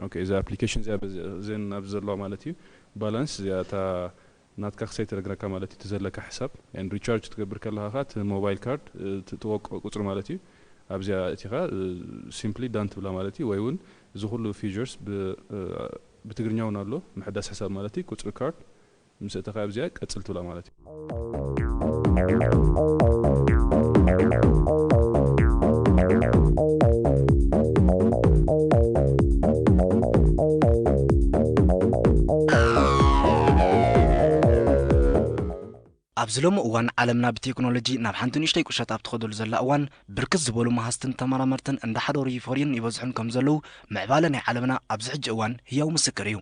ኦኬ፣ እዚ ኣፕሊኬሽን እዚኣ በዚ-፣ እዘን ኣብዚ ዘለዋ ማለት እዩ። ባላንስ እዚኣ እታ ናትካ ክሳይ ትነግረካ ማለት እዩ፣ እቲ ዘለካ ሕሳብ። And ሪቻርጅ ክትገብር ከለኻ ኸዓ እቲ ሞባይል ካርድ፣ እ፣ እቲ፣ እቲ ወቅ-፣ ቁጽሪ ማለት እዩ። ኣብዚኣ እቲኻ፣ እ፣ ሲምፕሊ ዳን ትብላ ማለት እዩ። ወይ እውን እዚ ኩሉ ፊቸርስ ብ-፣ እ፣ ብትግርኛ እውን ኣሎ፣ ምሕዳስ ሕሳብ ማለት እዩ። ቁጽሪ ካርድ ምስ እተኻ ኣብዚኣ ቀጽል ትብላ ማለት እዩ። ኣብዚ ሎሚ እዋን ዓለምና ብቴክኖሎጂ ናብ ሓንቲ ንእሽተይ ቁሸት ኣብ ትኸደሉ ዘላ እዋን፣ ብርክት ዝበሉ መሃዝትን ተመራመርትን እንዳሓደሩ ይፈርዩን ይበዝሑን ከም ዘለዉ፣ ምዕባለ ናይ ዓለምና ኣብዚ ሕጂ እዋን ህያው ምስክር እዩ።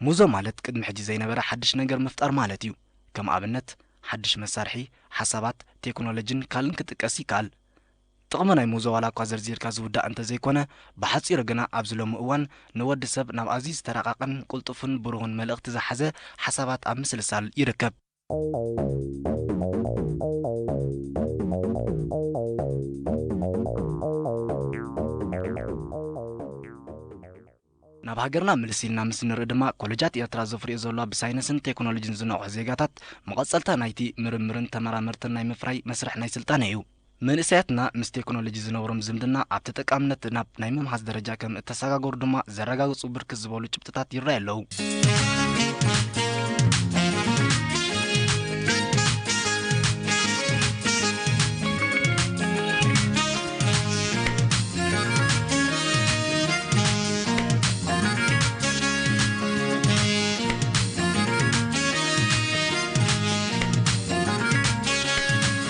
ሙዞ ማለት ቅድሚ ሕጂ ዘይነበረ ሓድሽ ነገር ምፍጣር ማለት እዩ። ከም ኣብነት፣ ሓድሽ መሳርሒ፣ ሓሳባት፣ ቴክኖሎጂን ካልእን ክጥቀስ ይከኣል። ጥቕሚ ናይ ሙዞ ዋላ እኳ ዘርዚርካ ዝውዳእ እንተዘይኮነ፣ ብሓጺሩ ግና ኣብዚ ሎሚ እዋን ንወዲ ሰብ ናብ ኣዝዩ ዝተራቐቐን ቅልጡፍን ብሩህን መልእኽቲ ዝሓዘ ሓሳባት ኣብ ምስልሳል ይርከብ። ናብ ሃገርና ምልስ ኢልና ምስ ንርኢ ድማ፣ ኮለጃት ኤርትራ ዘፍርዮ ዘለዋ ብሳይንስን ቴክኖሎጂን ዝነቕሑ ዜጋታት፣ መቐጸልታ ናይቲ ምርምርን ተመራመርትን ናይ ምፍራይ መስርሕ ናይ ስልጣነ እዩ። መንእሰያትና ምስ ቴክኖሎጂ ዝነብሮም ዝምድና ኣብ ተጠቃምነት ናብ ናይ ምምሃዝ ደረጃ ከም እተሰጋገሩ ድማ ዘረጋግጹ ብርክት ዝበሉ ጭብጥታት ይረኣዩ ኣለዉ።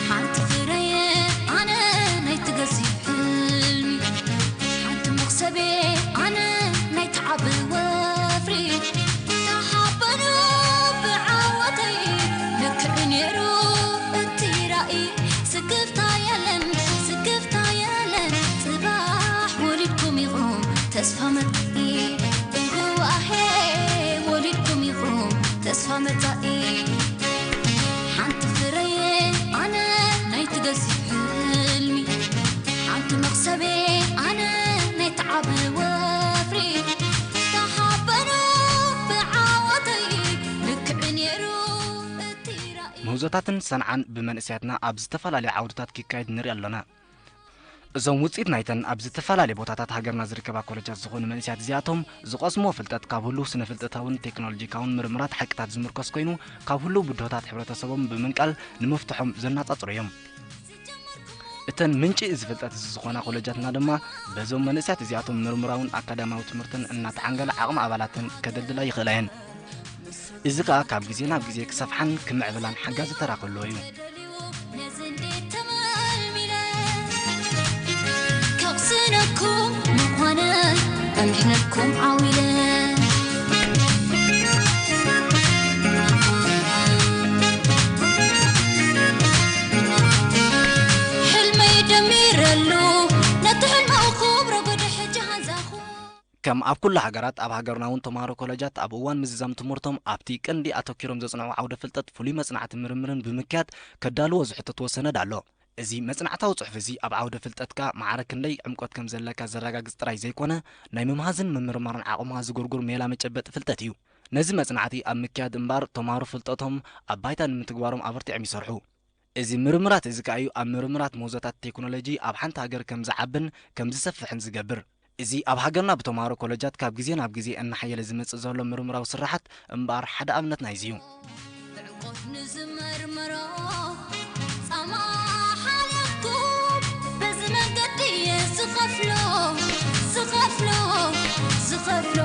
ሓንቲ ፍረየ ኣነ ናይ ትገዝእ ሕልሚ፣ ሓንቲ መኽሰቤ ኣነ ናይ ትዓቢ ወፍሪ፣ ተሓበኑ ብዓወተይ ልክዕ ነይሩ እቲ ራእይ። ስክፍታ የለን፣ ስክፍታ የለን፣ ጽባሕ ወሊድኩም ኢኹም ተስፋ መጻኢ። እንግዋሄ ወሊድኩም ኢኹም ተስፋ መጻኢ። ሓንቲ ፍረየ ኣነ ናይ ትገዝእ ሕልሚ፣ ሓንቲ መኽሰቤ ኣነ ናይ ትዓቢ ወፍሪ፣ ተሓበኑ ብዓወተይ ልክዕ ነይሩ እቲ ራእይ። ምህዞታትን ሰንዓን ብመንእሰያትና ኣብ ዝተፈላለዩ ዓውድታት ክካየድ ንርኢ ኣሎና። እዞም ውጽኢት ናይተን ኣብ ዝተፈላለየ ቦታታት ሃገርና ዝርከባ ኮለጃት ዝኾኑ መንእሰያት እዚኣቶም ዝቐስምዎ ፍልጠት ካብ ህሉው ስነ-ፍልጠታውን ቴክኖሎጂካውን ምርምራት ሓቅታት ዝምርኮስ ኮይኑ፣ ካብ ህሉው ብድሆታት ሕብረተሰቦም ብምንቃል ንምፍትሖም ዘናጻጽሩ እዮም። እተን ምንጪ እዚ ፍልጠት እዚ ዝኾና ኮለጃትና ድማ በዞም መንእሰያት እዚኣቶም ምርምራውን ኣካዳሚያዊ ትምህርትን እናተዓንገላ ዓቕሚ ኣባላተን ከደልድላ ይኽእላ እየን። እዚ ከኣ ካብ ግዜ ናብ ግዜ ክሰፍሓን ክምዕብላን ሓጋዚ ተራ ክህልዎ እዩ። ነዚ እንዴት ተመልሚለ ከቕስነኩም ምዃነ እምሕነኩም ዓው ኢለ። ሕልመይ ደሚረሉ ነቲ ሕልሚ ክብሮ ብድሕጂ ሃንዛኹ። ከም ኣብ ኩሉ ሃገራት፣ ኣብ ሃገርና እውን ተምሃሮ ኮለጃት ኣብ እዋን ምዝዛም ትምህርቶም ኣብቲ ቀንዲ ኣተኲሮም ዘጽንዕዎ ዓውደ ፍልጠት ፍሉይ መጽናዕትን ምርምርን ብምክያድ ከዳልዎ ዝሕተትዎ ሰነድ ኣሎ። እዚ መጽናዕታዊ ጽሑፍ እዚ ኣብ ዓውደ ፍልጠትካ ማዕረ ክንደይ ዕምቆት ከም ዘለካ ዘረጋግጽ ጥራይ ዘይኮነ፣ ናይ ምምሃዝን ምምርማርን ዓቕምኻ ዝጉርጉር ሜላ መጨበጢ ፍልጠት እዩ። ነዚ መጽናዕቲ ኣብ ምክያድ እምበኣር፣ ተምሃሮ ፍልጠቶም ኣብ ባይታ ንምትግባሮም ኣበርቲዖም ይሰርሑ። እዚ ምርምራት እዚ ከኣ እዩ ኣብ ምርምራት ምህዞታት ቴክኖሎጂ ኣብ ሓንቲ ሃገር ከም ዝዓብን ከም ዝሰፍሕን ዝገብር። እዚ ኣብ ሃገርና ብተምሃሮ ኮለጃት ካብ ግዜ ናብ ግዜ እናሓየለ ዝመጽእ ዘሎ ምርምራዊ ስራሓት እምበኣር ሓደ ኣብነት ናይዚ እዩ። ብዕምቆት ንዝመርምሮ ጻማ ሓሊፍኩም በዚ መንገዲ እየ ዝኸፍሎ፣ ዝኸፍሎ፣ ዝኸፍሎ።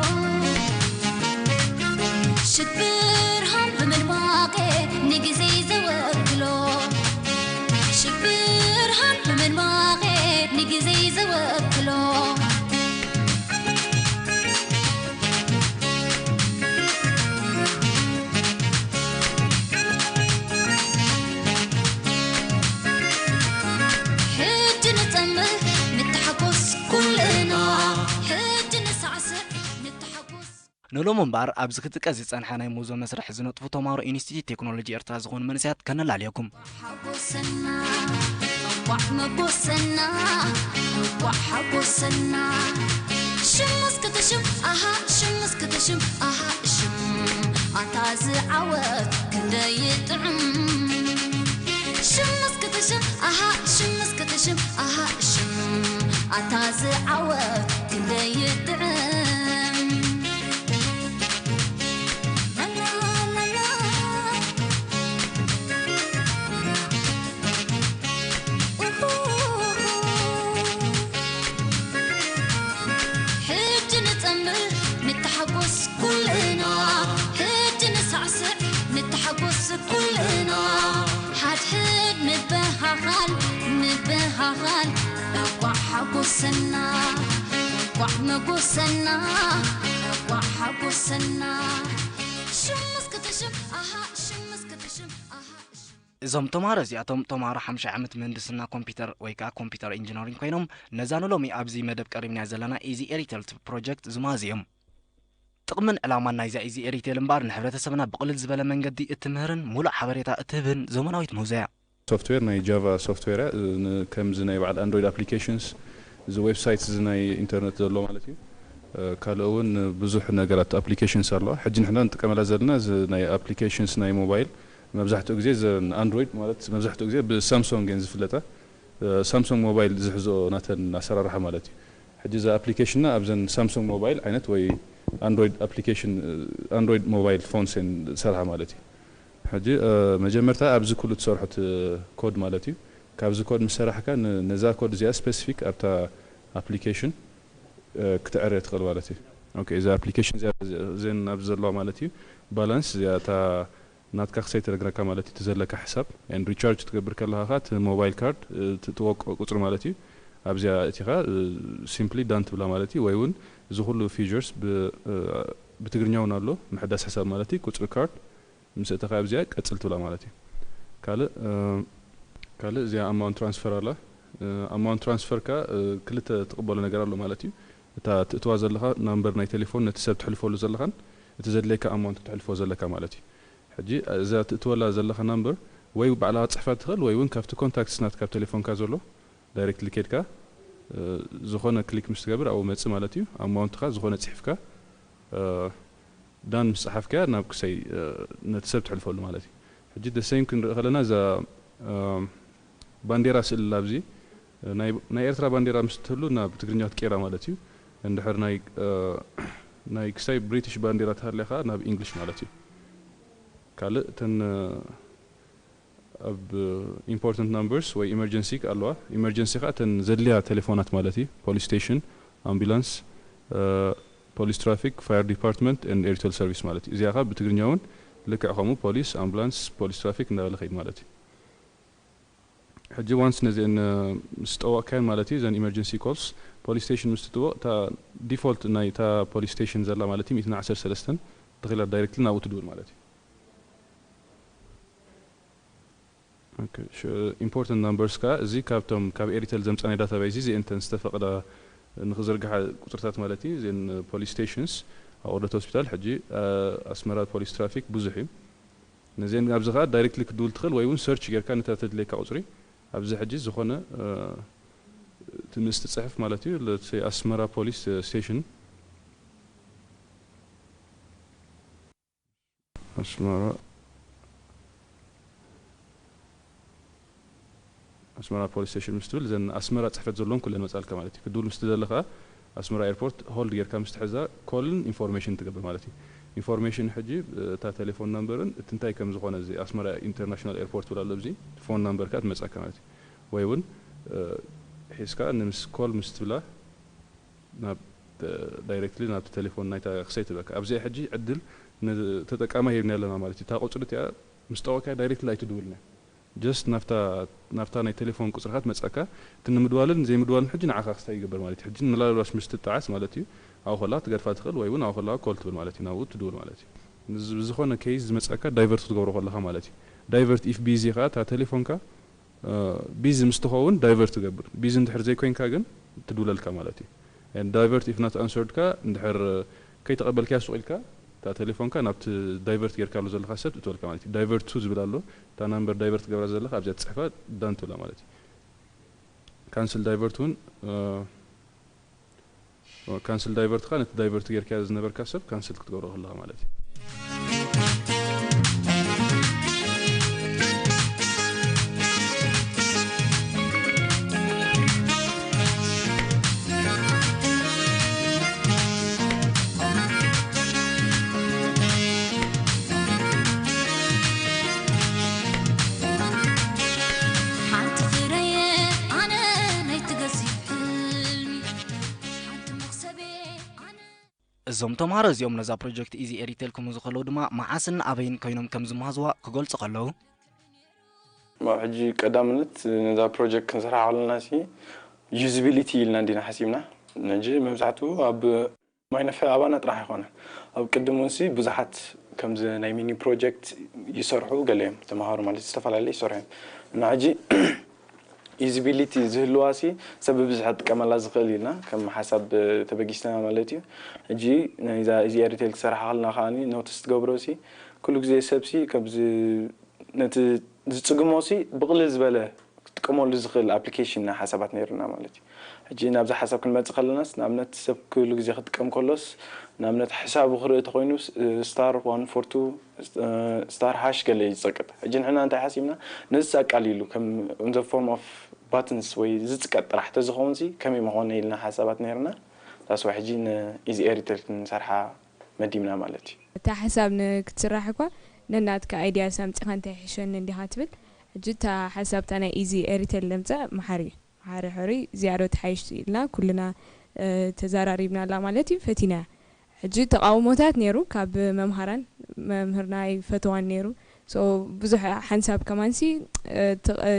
ሽት ብርሃን ብምድማቄ ንግዜ ዘወክሎ፣ ዝወክሎ። ሕጂ ንጸምህ ንተሓጎስ ኩልና፣ ሕጂ ንሳዕስዕ ንተሓጎስ። ንሎሚ እምበኣር ኣብዚ ክጥቀስ ዝጸንሐ ናይ ሙዞ መስርሕ ዝነጥፉ ተማሃሮ ኢንስቲትዩት ቴክኖሎጂ ኤርትራ ዝኾኑ መንእሰያት ከነላልየኩም። ሓጎሰና፣ እንቋዕ መጎሰና፣ እንቋዕ ሓጎሰና። ሽም እስክትሽም፣ ኣሃ፣ ሽም እስክትሽም፣ ኣሃ፣ ሽም። ኣታ ዝዓወት ክንደይ ይጥዕም። ሽም እስክትሽም፣ ኣሃ፣ ሽም እስክትሽም፣ ኣሃ፣ ሽም። ኣታ ዝዓወት ክንደይ ይጥዕም። ሕጂ ንጸምር ንተሓጎስ ኩልና፣ ሕጂ ንሳዕስዕ ንተሓጎስ ኩልና። ሓድሕድ ንበሃሃል፣ ንበሃሃል። እንቋዕ ሓጎሰና፣ እንቋዕ መጎሰና፣ እንቋዕ ሓጎሰና። ሽም እስክትሽም፣ ኣሃ፣ ሽም እስክትሽም፣ ኣሃ፣ ሽም። እዞም ተምሃሮ እዚኣቶም ተምሃሮ ሓምሻይ ዓመት ምህንድስና ኮምፒውተር ወይ ከኣ ኮምፒውተር ኢንጂነሪንግ ኮይኖም፣ ነዛ ንሎሚ ኣብዚ መደብ ቀሪብናያ ዘለና ኢዚ ኤሪቴል ትብል ፕሮጀክት ዝመሃዙ እዮም። ጥቕምን ዕላማን ናይዛ ኢዚ ኤሪቴል እምበኣር ንሕብረተሰብና ብቕልል ዝበለ መንገዲ እትምህርን ሙሉእ ሓበሬታ እትህብን ዘመናዊት ምህዞ እያ። ሶፍትዌር ናይ ጃቫ ሶፍትዌር እያ። ን-፣ ከምዚ ናይ በዓል ኣንድሮይድ ኣፕሊኬሽንስ፣ እዚ ዌብሳይት እዚ ናይ ኢንተርነት ዘሎ ማለት እዩ። እ፣ ካልእ እውን ብዙሕ ነገራት ኣፕሊኬሽንስ ኣለዋ። ሕጂ ንሕና ንጥቀመላ ዘለና እዚ ናይ ኣፕሊኬሽንስ ናይ ሞባይል መብዛሕትኡ ግዜ እዘን ኣንድሮይድ ማለት መብዛሕትኡ ግዜ ብሳምሶንግ እየን ዝፍለጣ። እ፣ ሳምሶንግ ሞባይል ዝሕዞ ናተን ኣሰራርሓ ማለት እዩ። ሕጂ እዛ ኣፕሊኬሽንና ኣብዘን ሳምሶንግ ሞባይል ዓይነት ወይ ኣንድሮይድ ኣፕሊኬሽን፣ እ፣ ኣንድሮይድ ሞባይል ፎንስ እየን ዝሰርሓ ማለት እዩ። ሕጂ፣ እ፣ መጀመርታ ኣብዚ ኩሉ ትሰርሖ እቲ ኮድ ማለት እዩ። ካብዚ ኮድ ምስ ሰራሕካ ን-፣ ነዛ ኮድ እዚኣ ስፔሲፊክ ኣብታ ኣፕሊኬሽን፣ እ፣ ክተዕርየ ትኽእል ማለት እዩ። ኦኬ፣ እዛ ኣፕሊኬሽን እዚኣ እዘን ኣብዚ ዘለዋ ማለት እዩ። ባላንስ እዚኣ እታ ናትካ ክሳይ ተነግረካ ማለት እዩ፣ እቲ ዘለካ ሕሳብ። ኤንድ ሪቻርጅ ትገብር ከለኻ ኸኣ እቲ ሞባይል ካርድ፣ እ፣ እቲ ትወቅዖ ቁጽሪ ማለት እዩ። ኣብዚኣ እቲኻ፣ እ፣ ሲምፕሊ ዳን ትብላ ማለት እዩ። ወይ እውን እዚ ኩሉ ፊቸርስ ብ-፣ እ፣ ብትግርኛ እውን ኣሎ፣ ምሕዳስ ሕሳብ ማለት እዩ። ቁጽሪ ካርድ ምስ እተኻ ኣብዚኣ ቀጽል ትብላ ማለት እዩ። ካልእ፣ እ፣ ካልእ እዚኣ ኣማውንት ትራንስፈር ኣላ። እ፣ ኣማውንት ትራንስፈር ከኣ፣ እ፣ ክልተ ትቕበሎ ነገር ኣሎ ማለት እዩ። እታ ትእትዋ ዘለኻ ናምበር ናይ ቴሌፎን ነቲ ሰብ ትሕልፈሉ ዘለኻን እቲ ዘድልየካ ኣማውንት ክትሕልፎ ዘለካ ማለት እዩ። ሕጂ እዛ ትእትወላ ዘለኻ ናምበር ወይ ባዕልኻ ክትጽሕፋ ትኽእል ወይ እውን ካብቲ ኮንታክትስ ናትካ ኣብ ቴሌፎንካ ዘሎ ዳይሬክትሊ ኬድካ፣ እ፣ ዝኾነ ክሊክ ምስ ትገብር ኣብኡ መጽእ ማለት እዩ። ኣማውንትኻ ዝኾነ ጽሒፍካ፣ እ፣ ዳን ምስ ጸሓፍካያ ናብ ክሰይ፣ እ፣ ነቲ ሰብ ትሕልፈሉ ማለት እዩ። ሕጂ the same ክንርኢ ከለና እዛ፣ እ፣ ባንዴራ ስእሊ ኣብዚ፣ እ፣ ናይ፣ ናይ ኤርትራ ባንዴራ ምስ ትህሉ ናብ ትግርኛ ትቀይራ ማለት እዩ። እንድሕር ናይ፣ እ፣ ናይ ክሳይ ብሪቲሽ ባንዴራ ተሃልያ ከኣ ናብ ኢንግሊሽ ማለት እዩ። ካልእ እተን፣ እ፣ ኣብ ኢምፖርታንት ናምበርስ ወይ ኢመርጀንሲ ኣለዋ። ኢመርጀንሲ ከኣ እተን ዘድልያ ቴሌፎናት ማለት እዩ። ፖሊስ ስቴሽን፣ ኣምቡላንስ፣ እ፣ ፖሊስ ትራፊክ፣ ፋየር ዲፓርትመንት ኤንድ ኤሪቴል ሰርቪስ ማለት እዩ። እዚኣ ከኣ ብትግርኛ እውን ልክዕ ከምኡ ፖሊስ፣ ኣምቡላንስ፣ ፖሊስ ትራፊክ እንዳበለ ከይድ ማለት እዩ። ሕጂ ዋንስ ነዚአን፣ እ፣ ምስ ጠወቕካየን ማለት እዩ፣ እዘን ኢመርጀንሲ ኮልስ ፖሊስ ስቴሽን ምስ ትጥወቕ፣ እታ ዲፎልት ናይ እታ ፖሊስ ስቴሽን ዘላ ማለት እዩ፣ ሚእትን ዓሰርተ ሰለስተን ተኺላ ዳይሬክትሊ ናብኡ ትድውል ማለት እዩ። ኦኬ፣ ሽ-፣ ኢምፖርታንት ናምበርስ ከኣ እዚ ካብቶም ካብ ኤሪቴል ዘምጻናይ ዳታቤዝ እዚ እንተን ዝተፈቕዳ ንኽዝርግሓ ቁጽርታት ማለት እዩ። እዘን ፖሊስ ስቴሽንስ፣ ኣቑርደት ሆስፒታል፣ ሕጂ፣ እ፣ ኣስመራ ፖሊስ ትራፊክ ብዙሕ እዩ። ነዚአን ኣብዚ ከኣ ዳይሬክትሊ ክትድውል ትኽእል ወይ እውን ሰርች ጌርካ ነታ ተድልየካ ቁጽሪ ኣብዚ ሕጂ ዝኾነ፣ እ፣ እቲ ምስ ትጽሕፍ ማለት እዩ። ሌትስ ሴይ ኣስመራ ፖሊስ ስቴሽን፣ ኣስመራ፣ ኣስመራ ፖሊስ ስቴሽን ምስ ትብል እዘን ኣስመራ ጽሕፈት ዘለዎም ኩለን መጻልካ ማለት እዩ። ክትድውል ምስ ትደሊ ከኣ ኣስመራ ኤርፖርት ሆልድ ጌርካ ምስ ትሕዛ ኮልን ኢንፎርሜሽን ትገብር ማለት እዩ። ኢንፎርሜሽን ሕጂ እታ ቴሌፎን ናምበርን እቲ እንታይ ከም ዝኾነ እዚ ኣስመራ ኢንተርናሽናል ኤርፖርት ትብል ኣሎ፣ ኣብዚ ፎን ናምበር ከኣ ትመጻካ ማለት እዩ። ወይ እውን፣ እ፣ ሒዝካ ንምስ ኮል ምስ ትብላ ናብ ተ-፣ ዳይሬክትሊ ናብቲ ቴሌፎን ናይታ ክሰይ ትብለካ። ኣብዚኣ ሕጂ ዕድል ንተጠቃማይ ሂብና ኣለና ማለት እዩ። እታ ቁጽሪ እቲኣ ምስ ጠወቅካያ ዳይሬክትሊ ኣይትድውልን እያ። ጀስት ናብታ ናብታ ናይ ቴሌፎን ቁፅርካ ትመፀካ። እቲ ንምድዋልን ዘይምድዋልን ሕጂ ንዓኻ ክስታይ ይገብር ማለት እዩ። ሕጂ ምናልባሽ ምስ ትጠዓስ ማለት እዩ፣ ኣብኡ ከላ ትገድፋ ትኽእል ወይ እውን ኣብኡ ከላ ኮል ትብል ማለት እዩ፣ ናብኡ ትድውል ማለት እዩ። ንዝ- ብዝኾነ ኬዝ ዝመፀካ ዳይቨርት ክትገብሮ ከለኻ ማለት እዩ። ዳይቨርት ኢፍ ቢዚ ከዓ እታ ቴሌፎንካ ቢዚ ምስ ትኸውን ዳይቨርት ትገብር። ቢዚ እንድሕር ዘይኮይንካ ግን ትድውለልካ ማለት እዩ። ዳይቨርት ኢፍ ናት ኣንሰርድ ካ እንድሕር ከይተቐበልካያ ሱቕ ኢልካ እታ ቴሌፎንካ ናብቲ ዳይቨርት ጌርካሉ ዘለካ ሰብ ትእትወልካ ማለት እዩ። ዳይቨርት ቱ ዝብል ኣሎ። እታ ናምበር ዳይቨርት ትገብራ ዘለካ ኣብዚኣ ትፅሕፋ ዳን ትብላ ማለት እዩ። ካንስል ዳይቨርት እውን ካንስል ዳይቨርት ካ ነቲ ዳይቨርት ጌርካያ ዝነበርካ ሰብ ካንስል ክትገብሮ ከለካ ማለት እዩ። ሓንቲ ፍረየ ኣነ ናይ ትገዝእ ሕልሚ፣ ሓንቲ መኽሰቤ ኣነ። እዞም ተምሃሮ እዚኦም ነዛ ፕሮጀክት ኢዚ ኤሪቴል ክምዙ ከለዉ ድማ መዓስን ኣበይን ኮይኖም ከም ዝመሃዝዋ ክገልጹ ከለዉ። ሕጂ ቀዳምነት ነዛ ፕሮጀክት ክንሰርሓ ከለና ሲ ዩዚቢሊቲ ኢልና እንዲና ሓሲብና። ሕጂ መብዛሕትኡ ኣብ ማይነፈ ኣባና ጥራሕ ኣይኮነን። ኣብ ቅድም እውን ሲ ብዙሓት ከምዚ ናይ ሚኒ ፕሮጀክት ይሰርሑ ገለ እዮም ተምሃሮ ማለት ዝተፈላለዩ ይሰርሑ እዮም። እና ሕጂ ዩዚቢሊቲ ዝህልዋ ሲ ሰብ ብብዝሒ ክጥቀመላ ዝኽእል ኢልና ከም ሓሳብ ተበጊስና ማለት እዩ። ሕጂ ነዛ እዚ ኤሪቴል ክሰርሓ ከለና ከዓ ኖትስ ትገብሮ ሲ ኩሉ ግዜ ሰብ ሲ ከምዚ ነቲ ዝፅግሞ ሲ ብቕልል ዝበለ ክጥቀመሉ ዝኽእል ኣፕሊኬሽን ኢና ሓሳባት ነይርና ማለት እዩ። ሕጂ ናብዚ ሓሳብ ክንመፅእ ከለናስ ንኣብነት ሰብ ኩሉ ግዜ ክጥቀም ከሎስ ንኣብነት ሕሳቡ ክርኢ ተኮይኑ ስታር ዋን ፎር ቱ ስታር ሃሽ ገለ እዩ ዝፀቅጥ። ሕጂ ንሕና እንታይ ሓሲብና ነዚ ኣቃሊሉ ከም in the form of buttons ወይ ዝፅቀጥ ጥራሕ ተዝኸውን ሲ ከመይ ምኾነ ኢልና ሓሳባት ነይርና። ዳስዋ ሕጂ ንኢዚ ኤሪቴል ክንሰርሓ መዲብና ማለት እዩ። እታ ሓሳብ ንክትስራሕ እኳ ነናትካ ኣይድያስ ኣምፂኻ እንታይ ይሕሸኒ እንዲኻ ትብል። ሕጂ እታ ሓሳብ እታ ናይ ኢዚ ኤሪቴል ለምፀእ መሓሪ እዩ። መሓሪ ሕሩይ ዝያዶ ተሓይሽ ኢልና ኩልና ተዛራሪብናላ ማለት እዩ። ፈቲናያ። ሕጂ ተቓውሞታት ነይሩ ካብ መምሃራን፣ መምህርና ኣይፈተዋን ነይሩ። So ብዙሕ ሓንሳብ ከማንሲ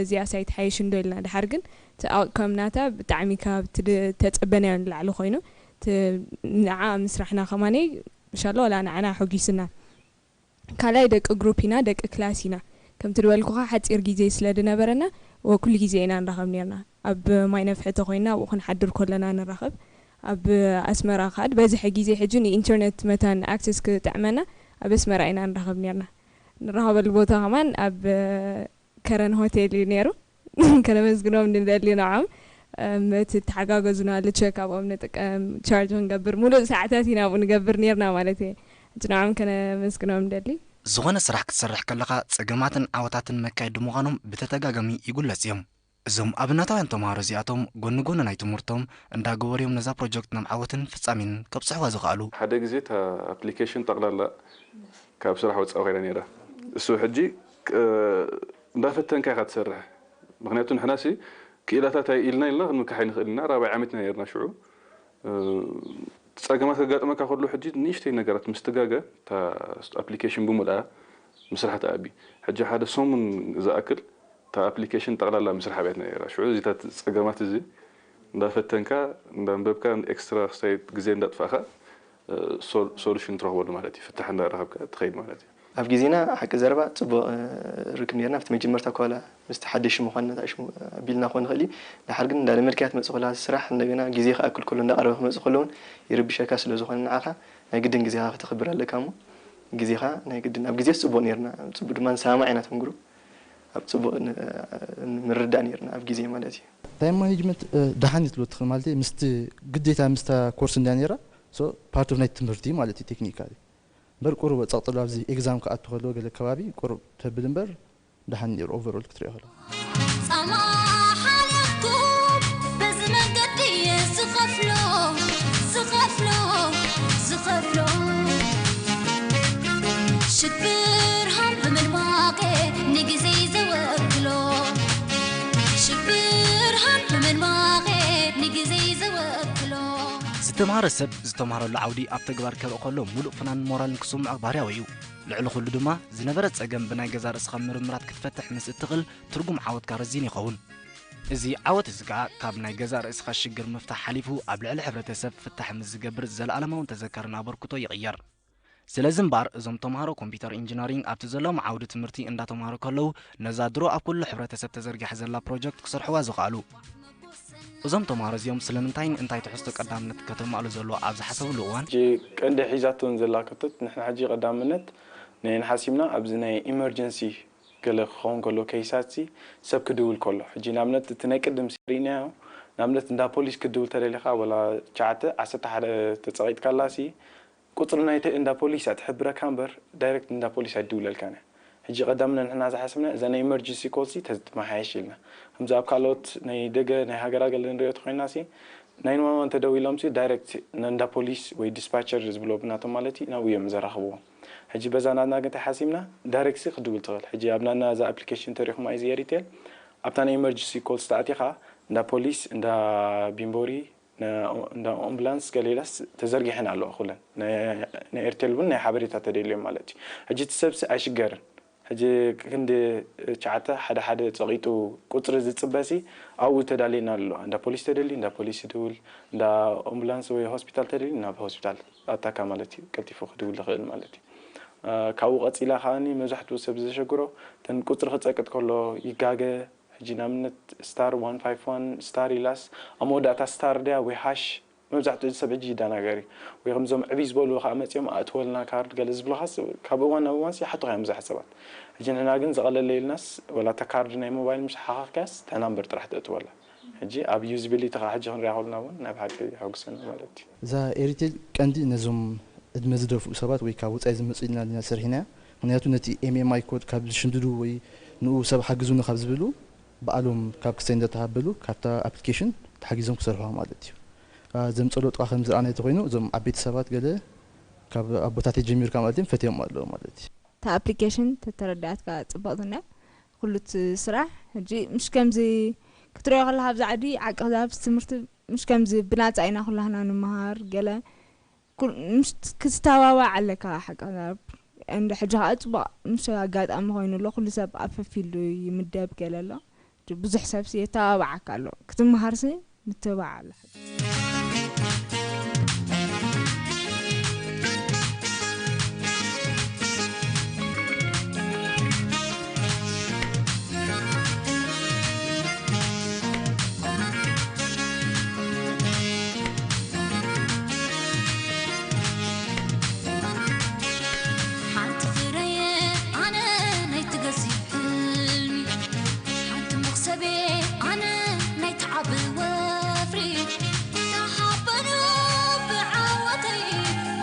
እዚኣስ ኣይትሓይሽን ዶ ኢልና። ድሓር ግን እቲ ኣውትካም ናታ ብጣዕሚ ካብቲ ተጸበናዮ ንላዕሊ ኮይኑ፣ እቲ ንዓ ምስራሕና ከማነይ ምሻሎ ዋላ ንዓና ኣሖጊስና። ካልኣይ ደቂ ግሩፕ ኢና፣ ደቂ ክላስ ኢና። ከምቲ ዝበልኩኻ ሓጺር ግዜ ስለ ዝነበረና ወኩሉ ግዜ ኢና ንራኸብ ነርና። ኣብ ማይ ነፍሒ ተኾይንና ኣብኡ ክንሓድር ከለና ንራኸብ። ኣብ ኣስመራ ከኣ በዝሒ ግዜ ሕጂ ንኢንተርነት መታን ኣክሰስ ክጥዕመና ኣብ ኣስመራ ኢና ንራኸብ ነርና። ንራኸበሉ ቦታ ከማን ኣብ ከረን ሆቴል እዩ ነይሩ። ከነመስግኖም ንደሊ ንዖም። እቲ ተሓጋገዙና ልቸክ ኣብኦም ንጥቀም ቻርጅ ክንገብር ሙሉእ ሰዓታት ኢና ኣብኡ ንገብር ነርና ማለት እየ። ሕጂ ንዖም ከነመስግኖም ንደሊ። ዝኾነ ስራሕ ክትሰርሕ ከለኻ ጸገማትን ዓወታትን መካየዲ ምዃኖም ብተደጋጋሚ ይጉለጽ እዮም። እዞም ኣብነታውያን ተምሃሮ እዚኣቶም ጎኒ ጎኒ ናይ ትምህርቶም እንዳገበሩ እዮም ነዛ ፕሮጀክት ናብ ዓወትን ፍጻሜን ከብጽሕዋ ዝኸኣሉ። ሓደ ግዜ እታ ኣፕሊኬሽን ጠቕላላ ካብ ስራሕ ወጻኢ ኮይና ነይራ። እሱ ሕጂ እንዳፈተንካ ኢኻ ትሰርሕ። ምክንያቱ ንሕና ሲ ክኢላታት ኣይ ኢልና ኢልና ክንምካሕ ኣይንኽእል ኢና። ራብዓይ ዓመት ኢና ነርና ሽዑ። ጸገማት ከጋጥመካ ከሎ ሕጂ ንእሽተይ ነገራት ምስ ትጋገ እታ ኣፕሊኬሽን ብሙልኣ ምስራሕ ትኣቢ። ሕጂ ሓደ ሰሙን ዝኣክል እታ ኣፕሊኬሽን ጠቕላላ ምስራሕ ኣብያትና ነይራ። ሽዑ እዚታት ጸገማት እዚ እንዳፈተንካ እንዳንበብካ ኤክስትራ ክስታይ ግዜ እንዳጥፋእካ ሶሉሽን ትረኽበሉ ማለት እዩ። ፍታሕ እንዳረኸብካ ትኸይድ ማለት እዩ። ኣብ ግዜና ሓቂ ዘረባ ጽቡቕ ርክብ ነርና። ኣብቲ መጀመርታ እኳ ዋላ ምስቲ ሓደሽ ምዃንና እታ ሽሙ ኣቢልና ክኾን ይኽእል እዩ። ድሓር ግን እንዳለመድካያ ትመጽእ ከለኻ እቲ ስራሕ እንደገና ግዜ ክኣክል ከሎ እንዳቐረበ ክመጽእ ከሎ እውን ይርብሸካ ስለ ዝኾነ ንዓኻ ናይ ግድን ግዜኻ ክተኽብር ኣለካ እሞ ግዜኻ ናይ ግድን ኣብ ግዜስ ጽቡቕ ነርና። ጽቡቕ ድማ ንሰማማዕ ኢና እቶም ግሩፕ ኣብ ጽቡቕ ምርዳእ ነርና ኣብ ግዜ ማለት እዩ። ታይም ማኔጅመንት ደሓን እዩ ትብሎ ትኽእል ማለት ምስቲ ግዴታ ምስታ ኮርስ እንድያ ነይራ ሶ ፓርት ኦፍ ናይ ትምህርቲ ማለት እዩ ቴክኒካሊ እምበር ቁሩብ ጸቕጥሉ ኣብዚ ኤግዛም ክኣቱ ከለዎ ገለ ከባቢ ቁሩብ ተብል እምበር ደሓን ነይሩ ኦቨርኦል ክትሪኦ ከለኻ። ጻማ ሓለፍኩም በዚ መንገዲ እየ ዝኸፍሎ ዝኸፍሎ ዝኸፍሎ ሽብርሃን ብምድማቐ ንግዜይ ዘወክሎ ሽብርሃን ብምድማቐ ንግዜይ ዘወክሎ ዝተምሃረ ሰብ ዝተምሃረሉ ዓውዲ ኣብ ተግባር ከርኢ ከሎ ሙሉእ ፍናን ሞራልን ክስምዖ ባህርያዊ እዩ። ልዕሊ ኩሉ ድማ ዝነበረ ጸገም ብናይ ገዛ ርእስኻ ምርምራት ክትፈትሕ ምስ እትኽእል ትርጉም ዓወትካ ረዚን ይኸውን። እዚ ዓወት እዚ ከኣ ካብ ናይ ገዛ ርእስኻ ሽግር ምፍታሕ ሓሊፉ ኣብ ልዕሊ ሕብረተሰብ ፍታሕ ምስ ዝገብር ዘለኣለማውን ተዘካርን ኣበርክቶ ይቕየር። ስለዚ እምበኣር እዞም ተምሃሮ ኮምፒውተር ኢንጂነሪንግ ኣብቲ ዘለዎም ዓውዲ ትምህርቲ እንዳተምሃሩ ከለዉ ነዛ ድሮ ኣብ ኩሉ ሕብረተሰብ ተዘርጊሓ ዘላ ፕሮጀክት ክሰርሕዋ ዝኸኣሉ። እዞም ተምሃሮ እዚኦም ስለምንታይን እንታይ ትሕዝቶ ቀዳምነት ከተማእሉ ዘለዎ ኣብ ዝሓሰብሉ እዋን፣ ሕጂ ቀንዲ ሒዛቶን ዘላ ክፍተት ንሕና ሕጂ ቀዳምነት ናይ ንሓሲብና ኣብዚ ናይ ኢመርጀንሲ ገለ ክኸውን ከሎ ኬሳት ሲ ሰብ ክድውል ከሎ ሕጂ ንኣብነት እቲ ናይ ቅድም ሲ ርኢናዮ ንኣብነት እንዳ ፖሊስ ክድውል ተደሊኻ ወላ ትሽዓተ ዓሰርተ ሓደ ተጸቒጥካላ ሲ ቁጽሪ ናይቲ እንዳ ፖሊስ እያ ትሕብረካ እምበር ዳይሬክት እንዳ ፖሊስ ኣይትድውለልካን እያ። ሕጂ ቀዳምና ንሕና ዝሓሰብና እዛ ናይ ኢመርጀንሲ ኮል ሲ ተትመሓየሽ ኢልና ከምዚ ኣብ ካልኦት ናይ ደገ ናይ ሃገራ ገለ ንሪኦ ተኮይና ሲ ናይን ዋን ዋን ተደዊሎም ሲ ዳይሬክት እንዳ ፖሊስ ወይ ዲስፓቸር ዝብሎ ብናቶም ማለት እዩ ናብኡ እዮም ዘራኽብዎም። ሕጂ በዛ ናትና ግን እንታይ ሓሲብና ዳይሬክት ሲ ክድውል ትኽእል። ሕጂ ኣብ ናትና እዛ ኣፕሊኬሽን ተሪኹም ኣይ ዚ ኤሪቴል ኣብታ ናይ ኢመርጀንሲ ኮል ዝተኣቲኻ እንዳ ፖሊስ እንዳ ቢምቦሪ እንዳ ኣምቡላንስ ገለ ኢላስ ተዘርጊሐን ኣለዋ ኩለን ናይ ኤርቴል እውን ናይ ሓበሬታ ተደልዮም ማለት እዩ። ሕጂ እቲ ሰብሲ ኣይሽገርን። ሕጂ ክንዲ ትሽዓተ ሓደ ሓደ ጸቒጡ ቁጽሪ ዝጽበሲ ኣብኡ ተዳልየና ኣሎ። እንዳ ፖሊስ ተደልዩ እንዳ ፖሊስ ይድውል፣ እንዳ ኣምቡላንስ ወይ ሆስፒታል ተደልዩ ናብ ሆስፒታል ኣታካ ማለት እዩ። ቀልጢፉ ክድውል ይኽእል ማለት እዩ። ካብኡ ቀጺላ ከኣኒ መብዛሕትኡ ሰብ ዘሸግሮ እተን ቁጽሪ ክጸቅጥ ከሎ ይጋገ። ሕጂ ንኣብነት ስታር ዋን ፋይቭ ዋን ስታር ኢላስ ኣብ መወዳእታ ስታር ድያ ወይ ሃሽ መብዛሕትኡ ሰብ ሕጂ ይደናገር እዩ። ወይ ከምዞም ዕብይ ዝበሉ ከዓ መፅኦም ኣእትወልና ካርድ ገለ ዝብሉኻስ ካብ እዋን ናብ እዋን ይሓቱኻ እዮም ብዙሓት ሰባት። ሕጂ ንሕና ግን ዝቐለለ ኢልናስ ወላ እታ ካርድ ናይ ሞባይል ምስ ሓኻኽካያስ እታ ናምበር ጥራሕ ተእትወላ። ሕጂ ኣብ ዩዚቢሊቲ ከዓ ሕጂ ክንሪኣ ከለና እውን ናይ ብሓቂ የሐጉሰና ማለት እዩ። እዛ ኤሪቴል ቀንዲ ነዞም ዕድመ ዝደፍኡ ሰባት ወይ ካብ ወፃኢ ዝመፁ ኢልና ኢና ሰሪሕናያ። ምክንያቱ ነቲ ኤምኤምኣይ ኮድ ካብ ዝሽምድዱ ወይ ንኡ ሰብ ሓግዙኒ ካብ ዝብሉ ባዕሎም ካብ ክሳይ እንዳተሃበሉ ካብታ ኣፕሊኬሽን ተሓጊዞም ክሰርሑዋ ማለት እዩ። ዘምፀሎ ጥቃ ከም ዝረኣናዮ ተኮይኑ እዞም ዓበይቲ ሰባት ገለ ካብ ኣቦታተይ ጀሚርካ ማለት እዮም ፈትዮም ኣለዉ ማለት እዩ። እታ ኣፕሊኬሽን ተተረዳእትካ ጽብቕቲ እንድያ። ኩሉ እቲ ስራሕ ሕጂ ምሽ ከምዚ ክትሪኦ ከለኻ ኣብዚ ዓዲ ዓቂ ክዛብ ትምህርቲ ምሽ ከምዚ ብናጻ ኢና ኩላህና ንምሃር ገለ ኩል- ምሽ ክትተባባዕ ኣለካ ሓቂ ክዛብ እንደ ሕጂ ከዓ ጽቡቕ ምሽ ኣጋጣሚ ኮይኑ ኣሎ ኩሉ ሰብ ኣብ ፈፊሉ ይምደብ ገለ ኣሎ ብዙሕ ሰብሲ የተባባዓካ ኣሎ ክትምሃርሲ ምትባዕ ኣሎ። ሓንቲ ፍረየ ኣነ ናይ ትገዝእ ሕልሚ ሓንቲ መኽሰቤ ኣነ ናይ ትዓቢ ወፍሪ ተሓበኑ ብዓወተይ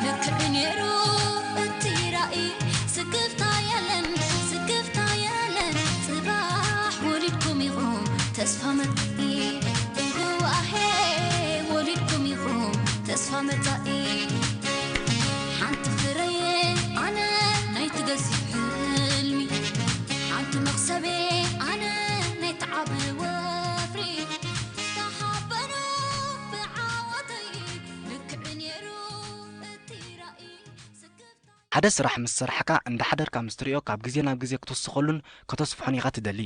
ልክዕ ነይሩ እቲ ራእይ ስክፍታ የለን ስክፍታ የለን ጽባሕ ወሊድኩም ኢኹም ተስፋ መጻኢ ርዋሄ ወሊድኩም ኢኹም ተስፋ መጻኢ ሓንቲ ፍረየ ኣነ ናይ ትገዝእ ሕልሚ ሓንቲ መኽሰቤ ኣነ ናይ ትዓቢ ወፍሪ ተሓበኑ ብዓወተይ ልክዕ ነይሩ እቲ ራእይ ስክፍታ ሓደ ስራሕ ምስ ሰራሕካ እንዳሓደርካ ምስ ትሪኦ ካብ ግዜ ናብ ግዜ ክትውስኸሉን ከተስፍሖን ኢኻ ትደሊ።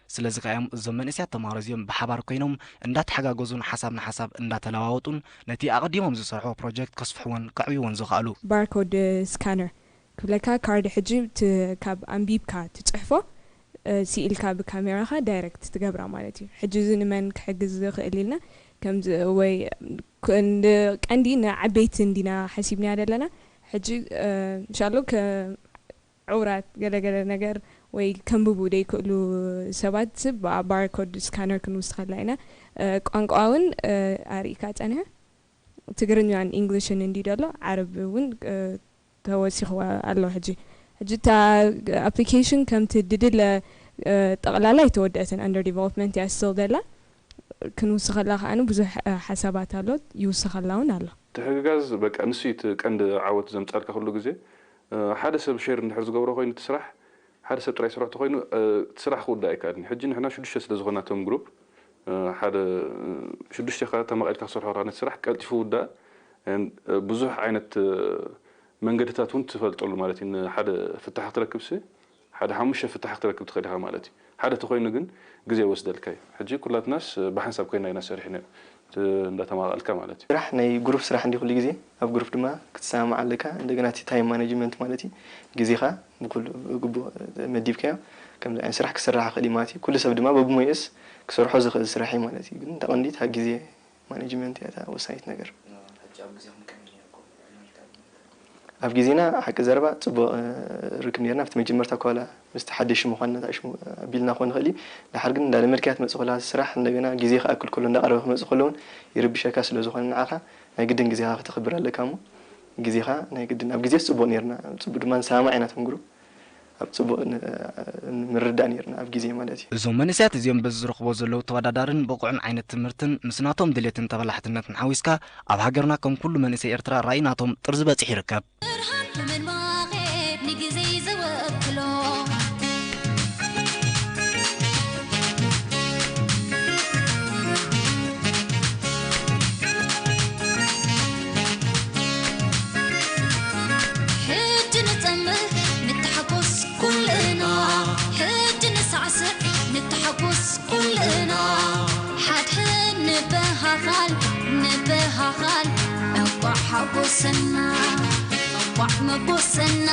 ስለዚ ከኣ እዮም እዞም መንእሰያት ተምሃሮ እዚኦም ብሓባር ኮይኖም እንዳተሓጋገዙን ሓሳብ ንሓሳብ እንዳተለዋወጡን ነቲ ኣቐዲሞም ዝሰርሕዎ ፕሮጀክት ከስፍሕዎን ከዕብይዎን ዝኸኣሉ። ባርኮድ ስካነር ክብለካ ካርድ ሕጂ ት- ካብ ኣንቢብካ ትጽሕፎ እ፣ ስኢልካ ብካሜራኻ ዳይረክት ትገብራ ማለት እዩ። ሕጂ እዚ ንመን ክሕግዝ ዝኽእል ኢልና ከምዚ ወይ ክ- እንድ- ቀንዲ ንዓበይቲ እንዲና ሓሲብናያ ዘለና ሕጂ እ፣ እንሻሎ ከ- ዕውራት ገለገለ ነገር ወይ ከንብቡ ደይክእሉ ሰባት ባርኮድ ስካነር ክንውስኸላ ኢና። ቋንቋ እውን ኣርኢካ ፀኒሐ ትግርኛን ኢንግሊሽን እንዲ ደሎ ዓረብ እውን ተወሲኽዋ ኣሎ። ሕጂ ሕጂ እታ ኣፕሊኬሽን ከምቲ ድድለ ጠቕላላ ኣይተወደአትን under development እያ still ደላ። ክንውስኸላ ከዓኒ ብዙሕ ሓሳባት ኣሎ ይውስኸላ እውን ኣሎ። ትሕግጋዝ በቃ ንሱ እዩ እቲ ቀንዲ ዓወት ዘምፃልካ ኩሉ ግዜ ሓደ ሰብ ሸር እንድሕር ዝገብሮ ኮይኑ እቲ ስራሕ ሓደ ሰብ ጥራይ ስርሑ ተኮይኑ እቲ ስራሕ ክውዳእ ኣይከኣልን እዩ። ሕጂ ንሕና ሽዱሽተ ስለ ዝኾና እቶም ግሩፕ ሓደ ሽዱሽተ ኢኻ ተማቒልካ ክሰርሖ ነቲ ስራሕ ቀልጢፉ ውዳእ ብዙሕ ዓይነት መንገድታት እውን ትፈልጠሉ ማለት እዩ። ንሓደ ፍታሕ ክትረክብሲ ሓደ ሓሙሽተ ፍታሕ ክትረክብ ትኽእል ኢኻ ማለት እዩ። ሓደ ተኾይኑ ግን ግዜ ይወስደልካ እዩ። ሕጂ ኩላትናስ ብሓንሳብ ኮይና ኢና ሰሪሕና እንዳተማቐልካ ማለት እዩ። ስራሕ ናይ ግሩፕ ስራሕ እንዲ ኩሉ ግዜ ኣብ ግሩፕ ድማ ክትሰማማዕ ኣለካ። እንደገና እቲ ታይም ማኔጅመንት ማለት እዩ፣ ግዜኻ ብኩሉ ብግቡእ መዲብካዮ። ከምዚ ዓይነት ስራሕ ክስራሕ ይኽእል እዩ ማለት እዩ። ኩሉ ሰብ ድማ በብሞይኡስ ክሰርሖ ዝኽእል ስራሕ እዩ ማለት እዩ። ግን ተቐንዲት ኣብ ግዜ ማኔጅመንት እያ እታ ወሳኒት ነገር። ኣብ ግዜና ሓቂ ዘረባ ፅቡቕ ርክብ ነርና ኣብቲ መጀመርታ ኳላ ምስቲ ሓደሽ ምዃንና ሽሙ ኣቢልና ክኾን ይኽእል እዩ። ድሓር ግን እንዳለመድካያ ትመፅእ ከላ ስራሕ እንደገና ግዜ ክኣክል ከሎ እንዳቐረበ ክመፅእ ከሎ እውን ይርብሸካ ስለ ዝኾነ ንዓኻ ናይ ግድን ግዜኻ ከተኽብር ኣለካ እሞ ግዜኻ ናይ ግድን ኣብ ግዜ ፅቡቕ ነርና ፅቡቕ ድማ ንሰማማዕ ኢና ተንግሩ ኣብ ፅቡቕ ምርዳእ ነርና ኣብ ግዜ ማለት እዩ። እዞም መንእሰያት እዚኦም በዚ ዝረኽቦ ዘለዉ ተወዳዳርን ብቑዕን ዓይነት ትምህርትን ምስ ናቶም ድሌትን ተበላሕትነትን ሓዊስካ ኣብ ሃገርና ከም ኩሉ መንእሰይ ኤርትራ ራእይ ናቶም ጥርዚ በፂሑ ይርከብ። ብርሃን ብምንባቐ ንግዜይ ዝወክሎ ሕጂ ንጸምህ ንተሓጎስ ኩልና ሕጂ ንሳዕስዕ ንተሓጎስ ኩልና ሓድሕድ ንበሃኻል ንበሃኻል እንቋዕ ሓጎሰና እንቋዕ መጎሰና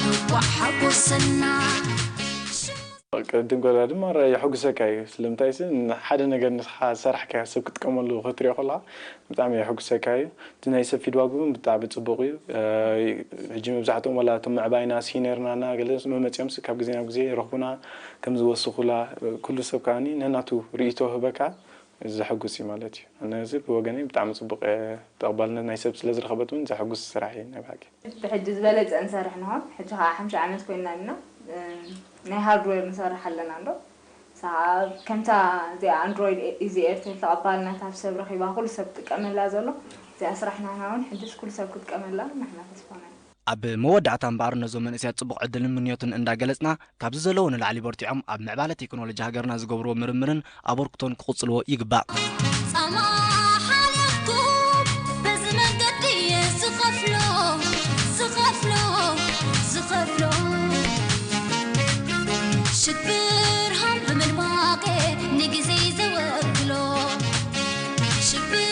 እንቋዕ ሓጎሰና ቅድም ገላ ድማ የሐጉሰካ እዩ። ስለምንታይ ሲ ሓደ ነገር ንስኻ ሰራሕካ ሰብ ክትጥቀመሉ ክትሪኦ ከለኻ ብጣዕሚ የሐጉሰካ እዩ። እቲ ናይ ሰብ ፊድባክ እውን ብጣዕሚ ፅቡቕ እዩ። ሕጂ መብዛሕትኦም ዋላ እቶም ምዕባይና ሲነርናና ገለ መመፂኦም ሲ ካብ ግዜ ናብ ግዜ ይረኽቡና ከም ዝወስኹላ ኩሉ ሰብ ከዓኒ ነናቱ ርእይቶ ህበካ ዘሐጉስ እዩ ማለት እዩ። ኣነ እዚ ብወገነይ ብጣዕሚ ፅቡቕ ተቐባልነት ናይ ሰብ ስለ ዝረኸበት እውን ዘሐጉስ ስራሕ እዩ ናይ ብሓቂ። እቲ ሕጂ ዝበለፀ ንሰርሕ ንኾን ሕጂ ከዓ ሓምሻ ዓመት ኮይና ኢና ናይ ሃርድዌር ንሰርሕ ኣለና እንዶ ሰዓ ከምታ እዚኣ ኣንድሮይድ ኢዚ ኤርቴል ተቐባልነት ኣብ ሰብ ረኺባ ኩሉ ሰብ ጥቀመላ ዘሎ እዚኣ ስራሕ ናህና እውን ሕጅስ ኩሉ ሰብ ክጥቀመላ ናህና ተስፋና እዩ። ኣብ መወዳእታ እምበኣር ነዞም መንእሰያት ጽቡቕ ዕድልን ምንዮትን እንዳገለጽና፣ ካብዚ ዘለዉ ንላዕሊ በርቲዖም ኣብ ምዕባለ ቴክኖሎጂ ሃገርና ዝገብርዎ ምርምርን ኣበርክቶን ክቕጽልዎ ይግባእ። ጻማ ሓለፍኩ በዚ መንገዲ እየ ዝኸፍሎ ዝኸፍሎ ዝኸፍሎ ሽግር ሃም ብምድማቄ ንግዜይ ዘወክሎ ሽግር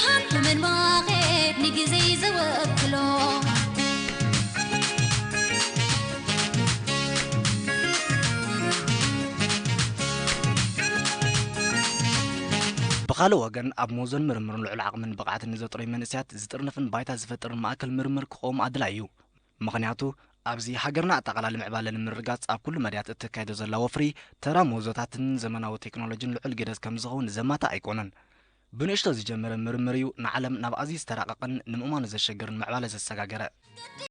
ሃም ብምድማቄ ንግዜይ ዘወክሎ ብኻልእ ወገን ኣብ ሞዞን ምርምርን ልዑል ዓቕምን ብቕዓትን ንዘጥረዩ መንእሰያት ዝጥርንፍን ባይታ ዝፈጥርን ማእከል ምርምር ክቐውም ኣድላይ እዩ። ምኽንያቱ ኣብዚ ሃገርና ኣጠቓላሊ ምዕባለ ንምርግጋጽ ኣብ ኩሉ መዳያት እተካይዶ ዘላ ወፍሪ ተራ ሞዞታትን ዘመናዊ ቴክኖሎጂን ልዑል ግደ ከም ዝኸውን ዘማትእ ኣይኮነን። ብንእሽቶ ዝጀመረ ምርምር እዩ ንዓለም ናብ ኣዝዩ ዝተራቐቐን ንምእማኑ ዘሸግርን ምዕባለ ዘሰጋገረ።